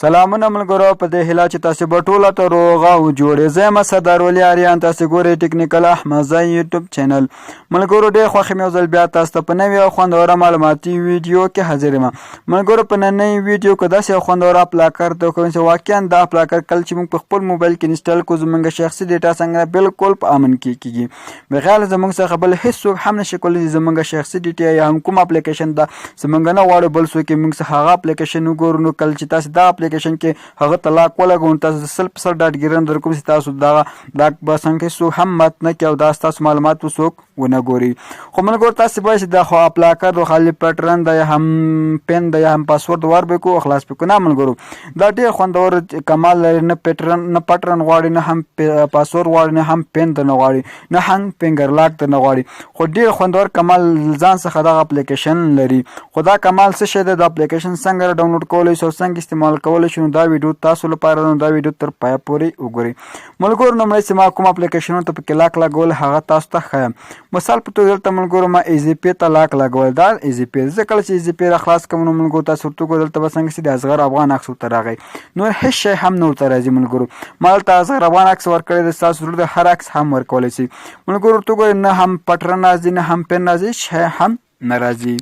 سلامونه ملګرو، په دې هیله چې تاسو به ټوله ته روغ او جوړ یئ. زه یم سردار ولي آریان، تاسو ګورئ ټیکنیکل احمدزی یوټیوب چینل. ملګرو، ډېر خوښ یم یو ځل بیا تاسو ته په نوې او خوندوره معلوماتي ویډیو کې حاضر یم. ملګرو، په ننۍ ویډیو کې داسې یو خوندور اپ لاکر ته کوم چې واقعا دا اپ لاکر کله چې موږ په خپل موبایل کې انسټال کړو، زموږ شخصي ډیټا څنګه بالکل په امن کې کیږي، بغیر له زموږ څخه بل هیڅوک هم نشي کولی چې زموږ شخصي ډیټا یا هم کوم اپلیکیشن ده چې موږ نه غواړو بل څوک یې موږ څخه هغه اپلیکیشن وګورو. نو کله چې تاسو دا اپلیکیشن کې هغه ته لاک ولګوئ، نو تاسو 100% ډاډګیرنه درکوم چې تاسو دغه لاک به څنګه هیڅوک هم مات نه کړي او دا ستاسو معلومات به څوک ونه ګوري. خو ملګرو، تاسو باید چې دا خو اپ لاکر د خالي پټرن دی، هم پین دی، هم پاسورډ ور به کو خلاص به کو. نه ملګرو، دا ډیر خوندور کمال لري. نه پټرن، نه پټرن غواړي، نه هم پاسورډ غواړي، نه هم پین د نه غواړي، نه هم فینګر لاک د نه غواړي، خو ډیر خوندور کمال ځان څخه دغه اپلیکیشن لري. خو دا کمال څه شی دی، دا اپلیکیشن څنګه ډاونلوډ کولی شو، څنګه استعمال کولی شو، نو دا ویډیو تاسو لپاره، نو دا ویډیو تر پایه پورې وګورئ. ملګرو، لومړی چې ما کوم اپلیکیشنونو ته پکې لاک لګول، هغه تاسو ته ښایم. مثال په توګه دلته ملګرو ما ایزي پی ته لاک لګول، دا ایزي پی. زه کله چې ایزي پی را خلاص کوم، نو ملګرو تاسو ورته وګورئ، دلته به څنګه چې د اصغر افغان عکس ورته راغی، نور هیڅ شی هم نه ورته راځي. ملګرو، ما دلته اصغر افغان عکس ورکړی دی، ستاسو زړه د هر عکس هم ورکولی شي. ملګرو، ورته وګورئ، نه هم پټرن راځي، نه هم پن راځي، شی هم نه راځي.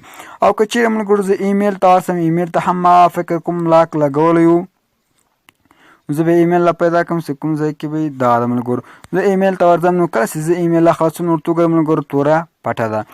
او که چیرې ملګرو زه ایمیل ته ورسم، ایمیل ته هم ما فکر کوم لاک لګولی وو. زه به ایمیل لا پیدا کوم چې کوم ځای کې به دا د ملګرو. زه ایمیل ته ورځم، نو کله چې زه ایمیل لا خلاصوم، ورته وګورم ملګرو، توره پټه ده.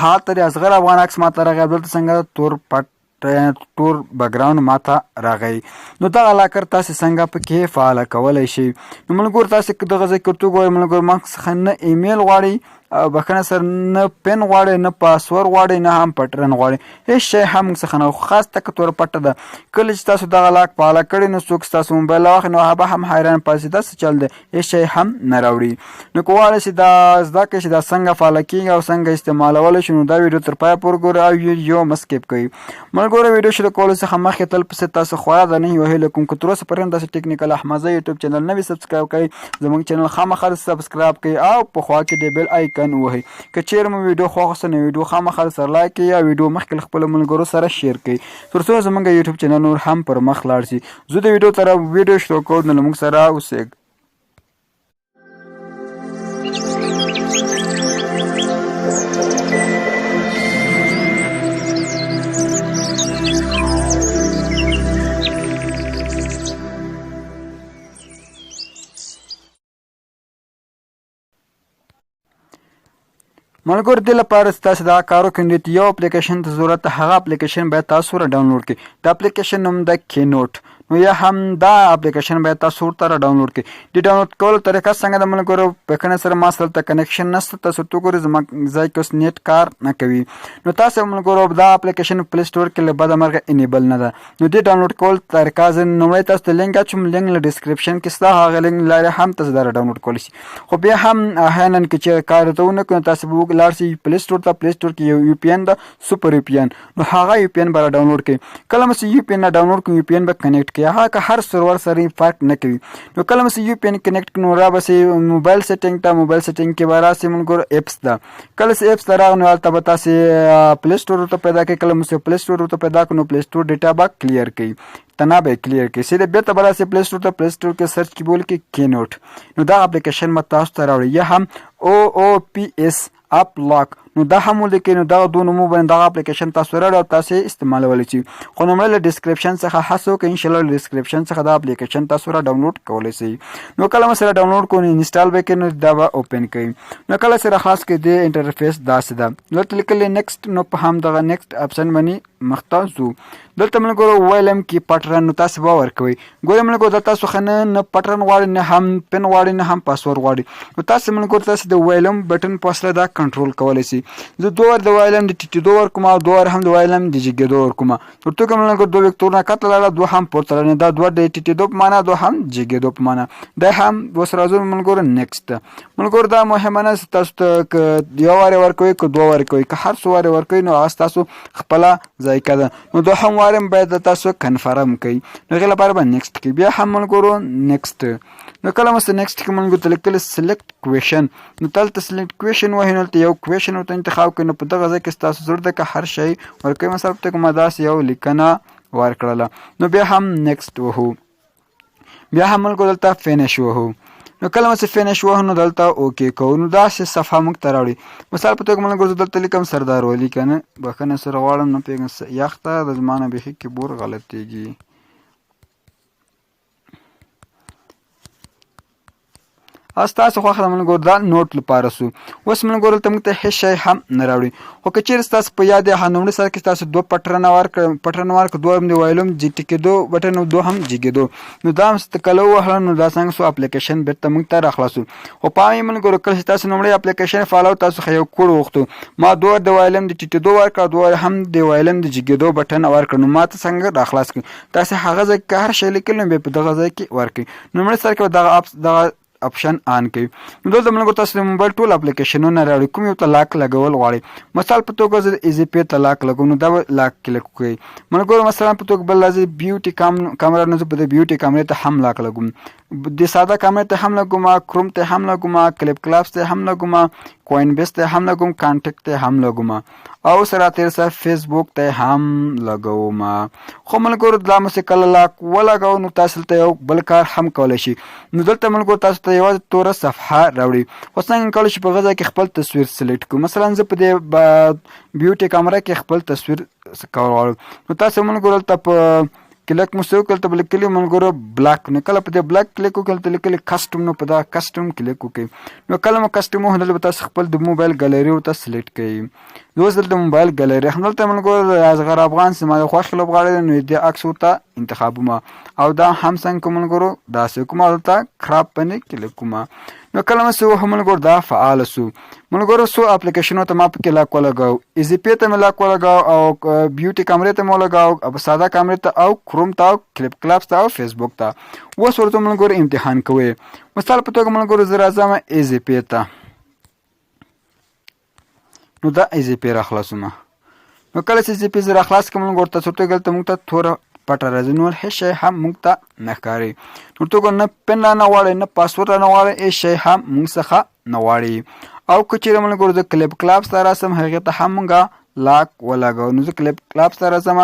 هلته د اصغر افغان عکس ماته راغی، دلته څنګه تور پټ، یعنی تور بکګراوند ماته راغی. نو دغه لاکر تاسو څنګه پکې فعال کولی شئ؟ نو ملګرو، تاسو دغه ځای کې ورته وګورئ ملګرو، ما څخه نه ایمیل غواړي او بخښنه سره نه پن غواړي، نه پاسورډ غواړي، نه هم پټرن غواړي، هیڅ شی هم موږ څخه نه، خاص تک توره پټه ده. کله چې تاسو دغه لاک فعاله کړئ، نو څوک ستاسو موبایل واخلي، نو هغه به هم حیران پاتې، دا څه چل دی، هیڅ شی هم نه راوړي. نو که غواړئ چې دا زده کړئ چې دا څنګه فعاله کېږي او څنګه استعمالولی شو، نو دا ویډیو تر پایه پورې ګورئ او ویډیو مه سکیپ کوئ. ملګرو، ویډیو شروع کولو څخه مخکې تل پسې تاسو خورا درنه یو هیله کوم، که تر اوسه پورې هم تاسو ټیکنیکل احمدزی یوټیوب چینل نه وي سبسکرایب کړی، زموږ چینل خامخا سبسکرایب کړئ او په خوا کې د بیل آیکن ووهئ. که چیرې مو ویډیو خوښه شوه، نو ویډیو خامخا سره لایک کړئ او ویډیو مخکې له خپلو ملګرو سره شیر کړئ، تر څو زموږ یوټیوب چینل نور هم پر مخ لاړ شي. زه د ویډیو تر ویډیو شروع کوم، نو له موږ سره اوسئ. ملګرو، دې لپاره چې تاسو دا کار وکړئ، نو یو اپلیکیشن ته ضرورت، هغه اپلیکیشن باید تاسو را ډاونلوډ کړئ. د اپلیکیشن نوم د کینوټ. نو یا هم دا اپلیکیشن باید تاسو ورته را ډاونلوډ کړئ. د ډاونلوډ کولو طریقه څنګه ده ملګرو؟ بښنه سره ما سره دلته کنکشن نشته، تاسو ورته وګورئ، زما ځای کې اوس نیټ کار نه کوي. نو تاسو ملګرو دا اپلیکیشن پلی سټور کې له بده مرغه انیبل نه ده. نو د ډاونلوډ کول طریقه زه لومړی تاسو ته لینک اچوم، لینک له ډیسکریپشن کې شته، هغه لینک لارې هم تاسو دا ډاونلوډ کولی شئ. خو بیا هم احیانا که چېرې کار درته ونه کړي، نو تاسو به لاړ شئ پلی سټور ته. پلی سټور کې یو یو پي ان ده، سپر یو پي ان، نو هغه یو پي ان به را ډاونلوډ کړئ. کله مو چې یو پي ان را ډاونلوډ کړئ، یو پي ان به کنیکټ کړئ، هغه که هر سرور سره فرق نه کوي. نو کله مو چې یو پي ان کنیکټ کړئ، نو را به شئ موبایل سیټینګ ته. موبایل سیټینګ کې به راشئ ملګرو، اپس ده. کله چې اپس ته راغلو، نو هلته به تاسې پلی سټور ورته پیدا کړئ. کله مو چې پلی سټور ورته پیدا کړئ، نو پلی سټور ډیټا به کلیر کړئ، تنا به کلیر کړئ. سیده بیرته به راسئ پلی سټور ته. پلی سټور کې سرچ کې به ولیکئ کینوټ، نو دا اپلیکیشن به تاسو ته راوړي، یا هم او او پی اس اپ لاک، نو دا هم ولیکئ. نو دغه دوه نومو باندې دغه اپلیکیشن تاسو راوړي او تاسو یې استعمالولی شئ. خو لومړی له ډیسکریپشن څخه هڅه وکړئ، انشاءالله له ډیسکریپشن څخه دا اپلیکیشن تاسو را ډاونلوډ کولی شئ. نو کله مو سره ډاونلوډ کړو، نو انسټال به کړئ، نو دا به اوپن کړئ. نو کله چې را خلاص کړئ، دې انټرفیس داسې ده، دلته لیکلی نیکسټ، نو په همدغه نیکسټ اپشن باندې مخته ځو. دلته ملګرو ویلم کې پټرن، نو تاسو به ورکوي. ګورئ ملګرو، دا تاسو خه نه نه پټرن غواړي، نه هم پن غواړي، نه هم پاسورډ غواړي. نو تاسو ملګرو تاسو د ویلم بټن په وسیله دا کنټرول کولی شئ. زه دوه وار د ویلم د ټیټېدو ورکوم او دوه وار هم د ویلم د جګېدو ورکوم. تر څو ملګرو دوه وکتورونه کښته لاړه، دوه هم پورته لاړه. دا دوه د ټیټېدو په معنا، دوه هم جګېدو په معنا. دا هم اوس راځو ملګرو نیکسټ. ملګرو، دا مهمه نه چې تاسو ته که یو وار یې ورکوي، که دوه وار کوي، که هر څو وار یې ورکوي، نو هغه ستاسو خپله ذایقه ده. نو دوهم وار هم باید تاسو کنفرم کړئ، نو هغې لپاره به نیکسټ کوي. بیا هم ملګرو نیکسټ. نو کله مو نیکسټ کې ملګرو ته لیکل سلیکټ کویشن، نو دلته سلیکټ کویشن وهي، نو دلته یو کویشن ورته انتخاب کړئ. نو په دغه ځای کې ستاسو زړه ده که هر شی ورکوي. مثلا په کومه داسې یو لیکنه ورکړله. نو بیا هم نیکسټ وهو، بیا هم ملګرو دلته فینش وهو. نو کله مو چې فینش وهو نو دلته اوکی کوو، نو داسې صفحه موږ ته راوړي. مثال په توګه ملګرو زه دلته لیکم سردار ولي، که نه بښنه سره غواړم، نه پوهېږم یخ ده، د زما نه بیخي کیبورډ غلطېږي. ستاسو خوښه ده ملګرو، دا نوټ لپاره سو. اوس ملګرو دلته موږ ته هیڅ شی هم نه راوړي، خو که چیرې ستاسو په یاد هغه لومړي سر کې تاسو دوه پټرنه ورکړه، پټرن ورکړه، دوه هم د وایلوم جیټ کېدو بټن او دوه هم جګېدو، نو دا هم کله ووهله نو دا څنګه سو اپلیکیشن بیرته موږ ته راخلاصو. خو پام یې ملګرو، کله چې تاسو لومړی اپلیکیشن فعالو تاسو خو یو کوډ وغوښتو، ما دوه د وایلوم د ټیټېدو ورکړه، دوه هم د وایلوم د جګېدو بټن ورکړ، نو ما ته څنګه راخلاص کړ. تاسو هغه ځای کې هر شی لیکل نو بیا په دغه ځای کې ورکړئ. لومړي سر کې دغه اپس دغه اپشن آن کوي. نو دلته موږ تاسو د موبایل ټول اپلیکیشنونه راوړي، کوم یو ته لاک لګول غواړي. مثال په توګه زه ایزي پی ته لاک لګوم، نو دا به لاک کلیک وکړئ ملګرو. مثلا په توګه بل راځي بیوټي کامره، نو زه په دې بیوټي کامرې ته هم لاک لګوم، د ساده کامرې ته هم لګوم، کروم ته هم لګوم، کلیپ کلاپس ته هم لګوم، کوین بیس ته هم لګوم، کانټیکټ ته هم لګوم او سره تیر سره فیسبوک ته هم لګوم. خو ملګرو دا مو چې کله لاک ولګو نو تاسو دلته یو بل کار هم کولی شي. نو دلته ملګرو تاسو ته یوازې توره صفحه راوړي، خو څنګه کولی شي په هغه ځای کې خپل تصویر سلیکټ کړو. مثلا زه په دې بیوټي کامره کې خپل تصویر کول غواړم، نو تاسو ملګرو دلته په کلیک مو څه وکړ، ته لیکلي ملګرو بلاک، نو کله په دې بلاک کلیک وکړ ته لیکلي کسټم، نو په دا کسټم کلیک وکړئ. نو کله مو کسټم وهل به تاسو خپل د موبایل ګالري ورته سلیکټ کړئ. اوس دلته موبایل ګالري همدلته ملګرو اصغر افغان زما د خوښې لوبغاړی دی، نو دې عکس ورته انتخابوم او دا هم څنګه کوم ملګرو داسې کوم او دلته کراپ باندې کلیک کوم. نو کله مو چې وهو ملګرو دا فعال سو. ملګرو څو اپلیکیشنو ته ما پکې لاک ولګاو، ایزي پی ته مې لاک ولګاو او بیوټي کامرې ته مې ولګاو او ساده کامرې ته او کروم ته او کلیپ کلاپس ته او فیسبوک ته. اوس ورته ملګرو امتحان کوي. مثال په توګه ملګرو زه راځم ایزي پی ته، نو دا ایزي پی را خلاصوم. نو کله چې ایزي پی زه را خلاص کړم ملګرو تاسو ته دلته موږ ته توره پټه راځي، نور هیڅ شی هم موږ ته نه ښکاري. نو ته نه پن را نه غواړي، نه پاسورډ را نه غواړي، هیڅ شی هم موږ څخه نه غواړي. او که چیرې موږ ګورو زه کلیپ کلاپس ته راسم، هغې ته هم موږ لاک ولګوو. نو زه کلیپ کلاپس ته راځم،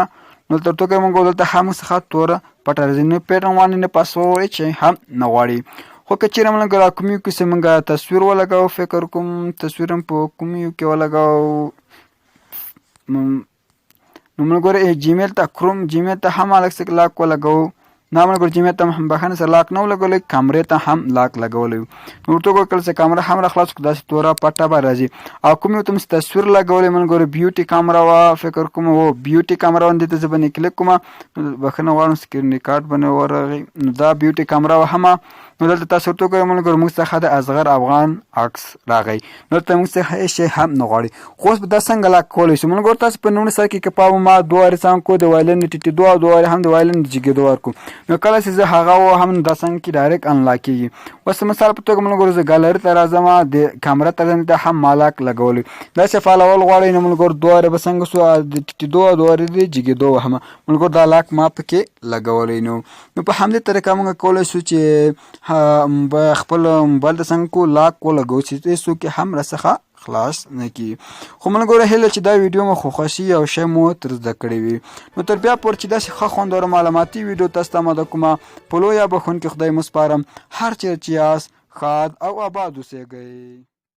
نو تر څو موږ دلته هم څخه توره پټه راځي، نه پیټرن غواړي، نه پاسورډ، هیڅ شی هم نه غواړي. خو که چیرې موږ را کوم یو کې موږ تصویر ولګوو، فکر کوم تصویر هم په کوم یو کې ولګوو، نو موږ ګوره جیمیل ته کروم جیمیل ته هم الګ څه لاک ولګوو. نه ملګرو جیمیل ته هم بخښنه سره لاک نه ولګولی، کامرې ته هم لاک لګولی. نو ورته وګوره کله چې کامره هم را خلاص کړو داسې توره پټه به راځي او کوم یو ته مې تصویر لګولی ملګرو بیوټي کامره وه، فکر کوم و بیوټي کامره باندې ته زه باندې کلیک کوم، بخښنه غواړم سکرین ریکارډ باندې ورغی. نو دا بیوټي کامره وه هم. نو دلته تاسو ورته وګورئ ملګرو موږ څخه د اصغر افغان عکس راغی، نو دلته موږ څخه هیڅ شی هم نه غواړي. خو اوس به دا څنګه لاک کولی شو ملګرو؟ تاسو په لومړي سر کې که پام ما دوه وارې څنګه کو د وایلن د ټیټېدو او دوه وارې هم د وایلن د جګېدو ورکو، نو کله چې زه هغه ووهم نو دا څنګه کې ډایرکټ انلاک کېږي. اوس مثال په توګه ملګرو زه ګالري ته راځم، د کامره ته راځم، ته هم ما لاک لګولی داسې فعالول غواړئ. نو ملګرو دوه وارې به څنګه سو د ټیټېدو او دوه وارې د جګېدو وهم، ملګرو دا لاک ما پکې لګولی. نو په همدې طریقه موږ کولی شو چې خپل موبایل ته څنګه کو لاک ولګوو چې هېڅوک یې هم راڅخه خلاص نه کړي. خو ملګرو هیله چې دا ویډیو مو خوښه شي او شی مو تر زده کړې وي. نو تر بیا پورې چې داسې ښه خوندوره معلوماتي ویډیو تاسو ته آماده کومه، په لویه بښونکي خدای مو سپارم. هر چېرې چې یاست ښاد او آباد اوسېږئ.